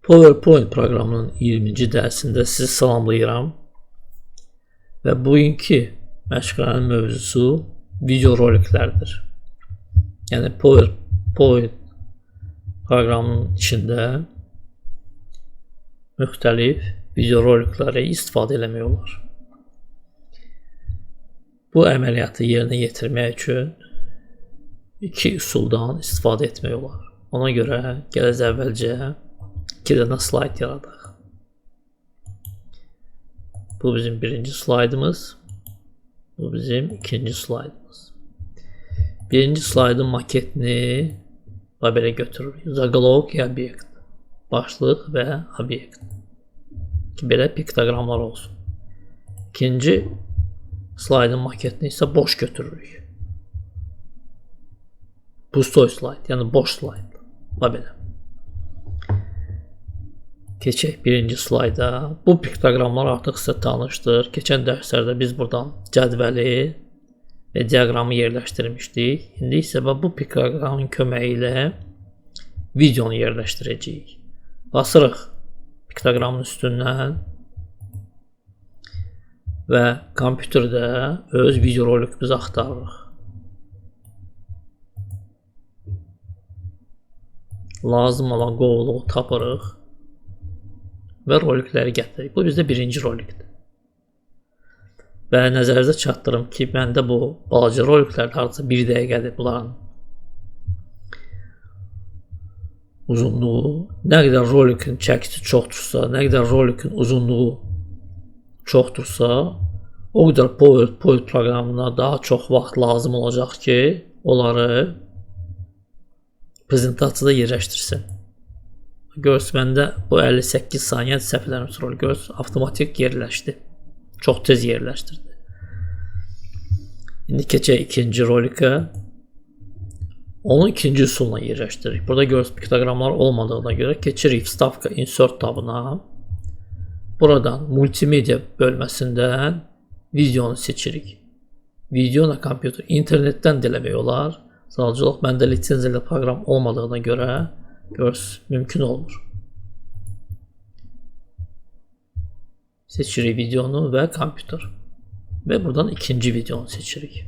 PowerPoint proqramının 20-ci dərsində sizi salamlayıram. Və bugünkü məşqlərin mövzusu video roliklərdir. Yəni PowerPoint proqramının içində müxtəlif video rolikləri istifadə eləmək olar. Bu əməliyyatı yerinə yetirmək üçün iki üsuldan istifadə etmək olar. Ona görə gələk əvvəlcə iki dənə slayd yaradaq. Bu bizim birinci slaydımız. Bu bizim ikinci slaydımız. Birinci slaydın maketini belə götürürük. Zagolovok və obyekt. Başlıq və obyekt. Ki belə piktoqramlar olsun. İkinci slaydın maketini isə boş götürürük. Pustoy slayd, yəni boş slayd. Belə. Keçək birinci slayda. Bu piktoqramlar artıq sizə tanışdır. Keçən dərslərdə biz buradan cədvəli və diaqramı yerləşdirmişdik. İndi isə bu piktoqramın köməyi ilə videonu yerləşdirəcəyik. Basırıq piktoqramın üstündən və kompüterdə öz video rolikimizi axtarırıq. Lazım olan qovluğu tapırıq və rolikləri gətiririk. Bu bizdə birinci rolikdir. Və nəzərinizə çatdırım ki, məndə bu balaca roliklər hardasa bir dəqiqədir bunların uzunluğu. Nə qədər rolikin çəkisi çoxdursa, nə qədər rolikin uzunluğu çoxdursa, o qədər PowerPoint proqramına daha çox vaxt lazım olacaq ki, onları prezentasiyada yerləşdirsin. Görürsünüz, məndə bu 58 saniyə səhv eləmirəmsə rol. Görürsünüz, avtomatik yerləşdi. Çox tez yerləşdirdi. İndi keçək ikinci rolikə. Onu ikinci üsulla yerləşdiririk. Burada görürsünüz, piktoqramlar olmadığına görə keçirik Vstavka Insert tabına. Buradan multimedia bölməsindən videonu seçirik. Video na kompüter. İnternetdən də eləmək olar. Sadəcə olaraq məndə lisenziyalı proqram olmadığına görə görürsünüz, mümkün olmur. Seçirik videonu və kompüter. Və buradan ikinci videonu seçirik.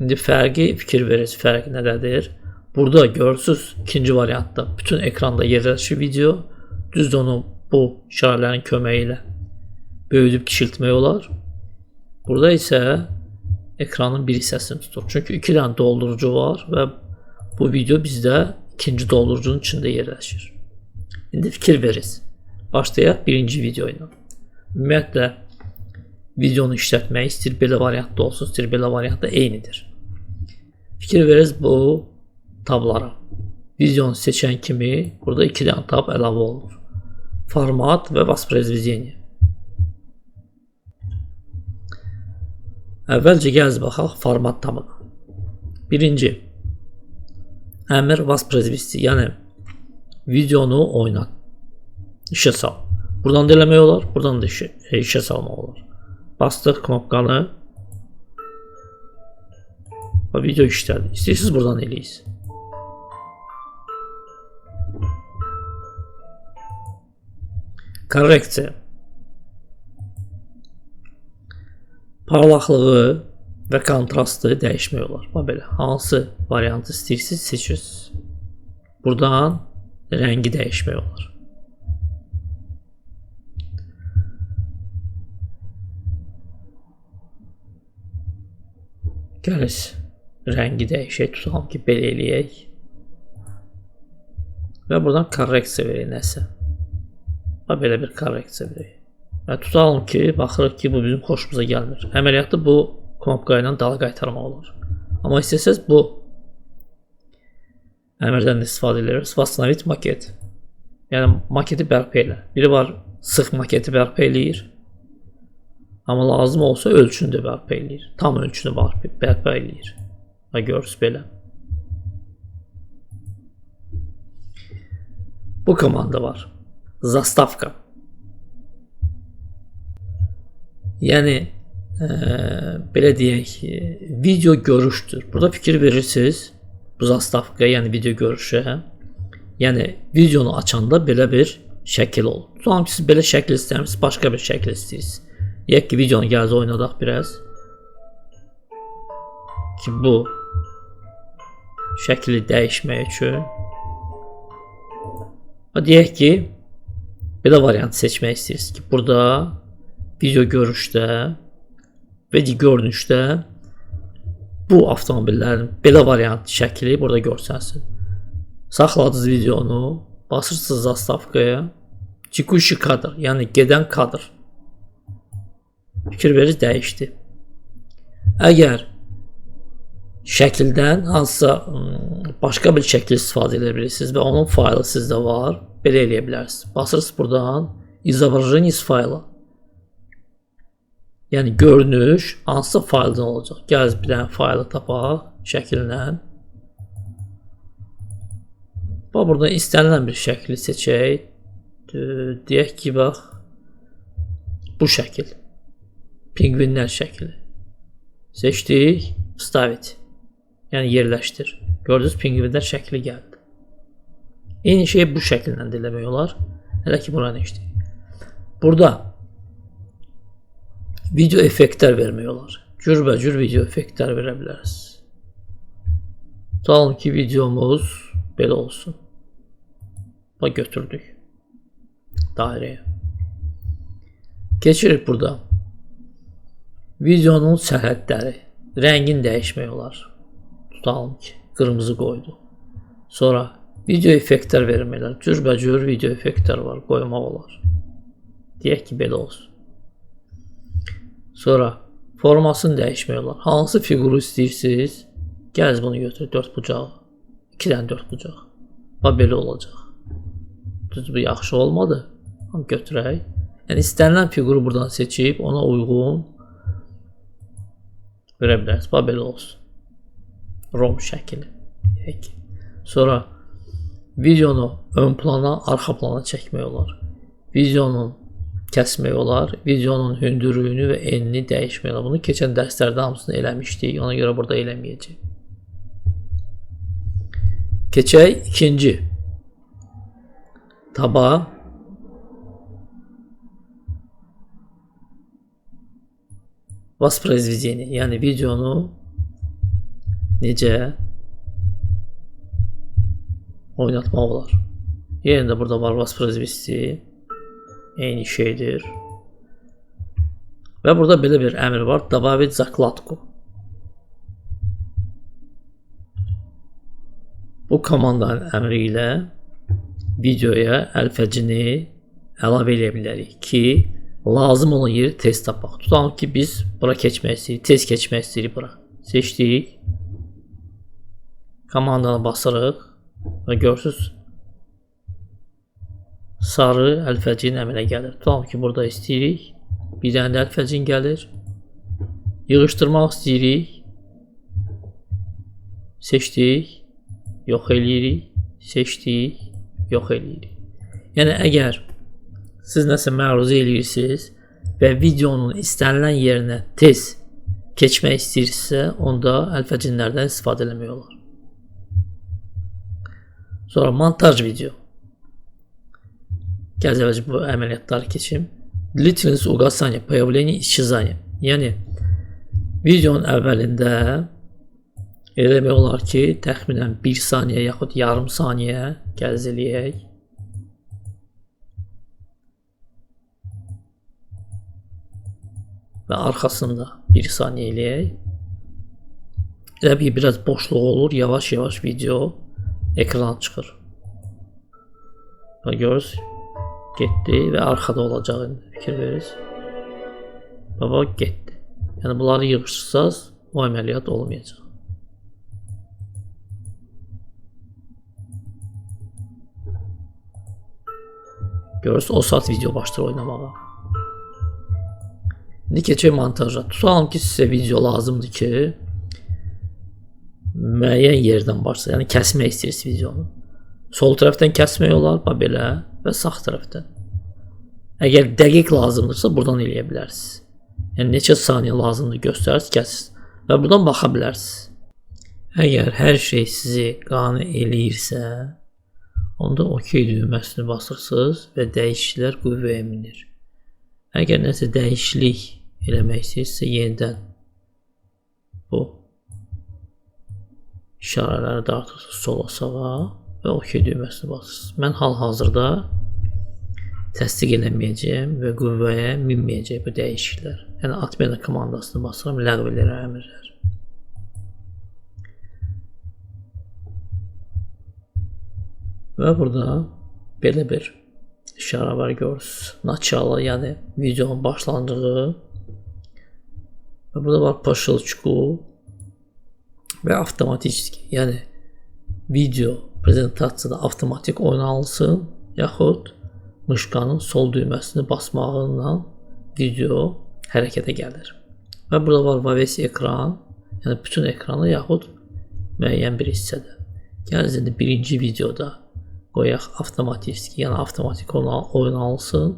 İndi fərqi fikir verirsiniz, fərq nədədir? Burada görürsünüz, ikinci variantda bütün ekranda yerləşir video. Düzdür, onu bu işarələrin köməyi ilə böyüdüb kiçiltmək olar. Burada isə ekranın bir hissəsini tutur. Çünki iki dənə doldurucu var və bu video bizdə ikinci doldurucunun içində yerləşir. İndi fikir verirsiniz. Başlayaq birinci video ilə. Ümumiyyətlə, videonu işlətmək istəyir belə variantda olsun, istəyir belə variantda eynidir. Fikir verirsiniz bu tablara. Videonu seçən kimi burada iki dənə tab əlavə olunur. Format və воспроизведение. Əvvəlcə gəliniz baxaq format tabına. Birinci, əmr воспроизвести, yəni videonu oynat, işə sal. Buradan da eləmək olar, buradan da işə salmaq olar. Bastıq knopkanı və video işlədi. İstəyirsiniz buradan eləyirsiniz. Korreksiya. Parlaqlığı və kontrastı dəyişmək olar. Bax belə, hansı variantı istəyirsiniz, seçirsiniz. Buradan rəngi dəyişmək olar. Gəliniz, rəngi dəyişək, tutalım ki, belə eləyək. Və buradan korreksiya verək nəsə. Bax, belə bir korreksiya verək. Və tutalım ki, baxırıq ki, bu bizim xoşumuza gəlmir. Əməliyyatı bu knopka ilə dala qaytarmaq olar. Amma istəsəz bu əmrdən də istifadə edirik. Восстановить maket. Yəni maketi bərpa elə. Biri var, sıx maketi bərpa eləyir. Amma lazım olsa ölçünü də bərpa eləyir. Tam ölçünü bərpa eləyir. Və görürsünüz belə. Bu komanda var. Zastavka. Yəni, belə deyək, video görüşdür. Burada fikir verirsiniz bu zastavka, yəni video görüşə. Yəni videonu açanda belə bir şəkil olur. Tutalım ki, siz belə şəkil istəmirsiniz, başqa bir şəkil istəyirsiniz. Deyək ki, videonu gəldi oynadaq biraz. Ki bu şəkli dəyişmək üçün. Deyək ki, belə variant seçmək istəyirsiniz ki, burada video görüşdə və görünüşdə bu avtomobillərin belə variant şəkli burada görsənsin. Saxladınız videonu, basırsınız zastavkaya. Текущий kadr, yəni gedən kadr. Fikir verir, dəyişdi. Əgər şəkildən hansısa başqa bir şəkil istifadə edə bilirsiniz və onun faylı sizdə var, belə eləyə bilərsiniz. Basırsınız buradan изображение из файла. Yəni görünüş hansısa fayldan olacaq. Gəl bir dənə faylı tapaq şəkillə. Bax, buradan istənilən bir şəkli seçək. Deyək ki, bax, bu şəkil. Pingvinlər şəkli. Seçdik. Вставить. Yəni yerləşdir. Gördünüz, pingvinlər şəkli gəldi. Eyni şey bu şəkillə də eləmək olar. Hələ ki, buranı işləyik. Burada video effektlər vermək olar. Cürbəcür video effektlər verə biləriz. Tutalım ki, videomuz belə olsun. Bax, götürdük dairəyə. Keçirik burada. Videonun sərhədləri, rəngini dəyişmək olar. Tutalım ki, qırmızı qoyduq. Sonra video effektlər vermək olar. Cürbəcür video effektlər var, qoymaq olar. Deyək ki, belə olsun. Sonra formasını dəyişmək olar. Hansı fiquru istəyirsiniz? Gəl bunu götür, 4 bucağı. 2 dənə 4 bucaq. Bax, belə olacaq. Düz, bu yaxşı olmadı. Amma götürək. Yəni istənilən fiquru buradan seçib ona uyğun verə bilərsiniz. Bax, belə olsun. Rom şəkili. Deyək ki. Sonra videonu ön plana, arxa plana çəkmək olar. Videonun kəsmək olar. Videonun hündürlüyünü və enini dəyişmək olar. Bunu keçən dərslərdə hamısını eləmişdik. Ona görə burada eləməyəcəyik. Keçək ikinci taba. Воспроизведение, yəni videonu necə oynatmaq olar. Yenə də burada var воспроизвести, eyni şeydir. Və burada belə bir əmr var, добавить закладку. Bu komandanın əmri ilə videoya əlfəcini əlavə eləyə bilərik ki, lazım olan yeri tez tapaq. Tutalım ki, biz bura keçmək istəyirik, tez keçmək istəyirik bura. Seçdik. Komandanı basırıq və görürsünüz, sarı əlfəcin əmələ gəlir. Tutalım ki, burada istəyirik. Bir dənə də əlfəcin gəlir. Yığışdırmaq istəyirik. Seçdik. Yox eləyirik. Seçdik. Yox eləyirik. Yəni, əgər siz nəsə məruzə eləyirsiniz və videonun istənilən yerinə tez keçmək istəyirsinizsə, onda əlfəcinlərdən istifadə eləmək olar. Sonra montaj video. Gəl əvvəlcə bu əməliyyatları keçim. Длительность угасания, появление, исчезание. Yəni, videonun əvvəlində elə demək olar ki, təxminən 1 saniyə yaxud yarım saniyə gəz eləyək. Və arxasında 1 saniyə eləyək. Elə bir biraz boşluq olur, yavaş-yavaş video ekrana çıxır. Bax, görürsünüz, getdi və arxada olacaq indi, fikir verirsiniz. Baba, getdi. Yəni, bunları yığışdırsaz, o əməliyyat olmayacaq. Görürsünüz, o saat video başlayır oynamağa. İndi keçək montaja. Tutalım ki, sizə video lazımdır ki, müəyyən yerdən başlayır. Yəni, kəsmək istəyirsiniz videonu. Sol tərəfdən kəsmək olar, bax belə və sağ tərəfdən. Əgər dəqiq lazımdırsa, buradan eləyə bilərsiniz. Yəni, neçə saniyə lazımdır göstərirsiniz, kəsirsiniz və buradan baxa bilərsiniz. Əgər hər şey sizi qane eləyirsə, Onda OK düyməsini basırsınız və dəyişikliklər qüvvəyə minir. Əgər nəsə dəyişiklik eləmək istəyirsinizsə, yenidən bu işarələri dartırsınız sola sağa və OK düyməsini basırsınız. Mən hal-hazırda təsdiq eləməyəcəyəm və qüvvəyə minməyəcək bu dəyişikliklər. Yəni atmena komandasını basıram, ləğv eləyirəm əmrlər. Və burada belə bir işarə var, görürsünüz. Начало, yəni videonun başlanğıcı. Və burada var по щелчку və avtomatik, yəni video prezentasiyada avtomatik oynanılsın, yaxud mışkanın sol düyməsini basmağından video hərəkətə gəlir. Və burada var во весь ekran, yəni bütün ekranı yaxud müəyyən bir hissədə. Gəlin indi birinci videoda qoyaq avtomatik, yəni avtomatik oynanılsın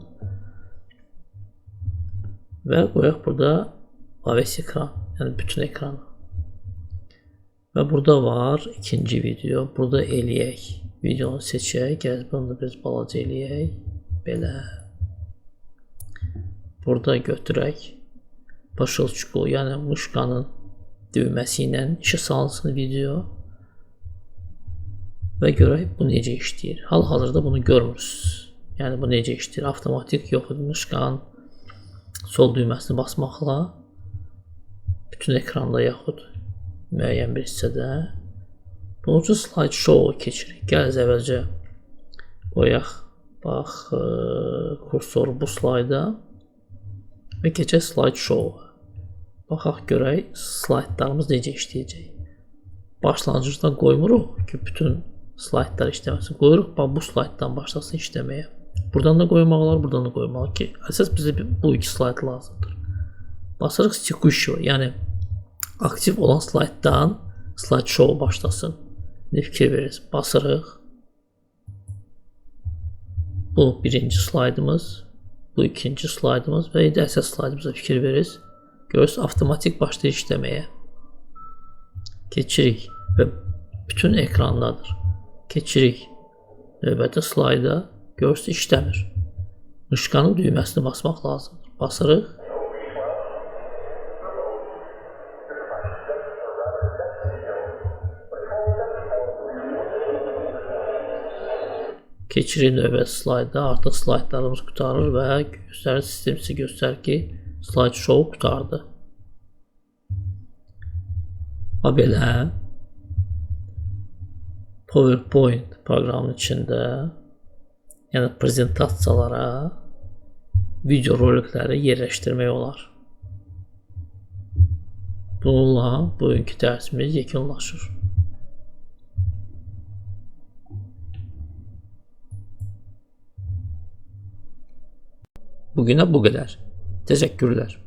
və qoyaq burada во весь ekran, yəni bütün ekranı. Və burada var ikinci video. Burada eləyək. Videonu seçək. Gəl bunu da biraz balaca eləyək. Belə. Burada götürək. По щелчку, yəni mışkanın düyməsi ilə işə salınsın video. Və görək bu necə işləyir. Hal-hazırda bunu görmürsünüz. Yəni bu necə işləyir? Avtomatik yoxdur, mışkanın sol düyməsini basmaqla bütün ekranda yaxud müəyyən bir hissədə. Bunun üçün slide show keçirik. Gəl əvvəlcə qoyaq, bax, kursoru bu slayda və keçək slide show. Baxaq görək slaydlarımız necə işləyəcək. Başlanğıcdan qoymuruq ki, bütün slaydlar işləməsin. Qoyuruq, bax, bu slayddan başlasın işləməyə. Buradan da qoymaq olar, buradan da qoymaq ki, əsas bizə bu iki slayd lazımdır. Basırıq текущего, yəni aktiv olan slayddan slide show başlasın. İndi fikir verirsiniz. Basırıq. Bu birinci slaydımız, bu ikinci slaydımız və indi əsas slaydımıza fikir verirsiniz. Görürsünüz, avtomatik başlayır işləməyə. Keçirik və bütün ekrandadır. Keçirik növbəti slayda, görürsünüz, işləmir. Mışkanın düyməsini basmaq lazımdır. Basırıq. Keçirik növbəti slayda, artıq slaydlarımız qurtarır və göstərir, sistem sizə göstərir ki, slide show qurtardı. Ha belə PowerPoint proqramının içində, yəni prezentasiyalara video rolikləri yerləşdirmək olar. Bununla bugünkü dərsimiz yekunlaşır. Bugünə bu qədər. Təşəkkürlər.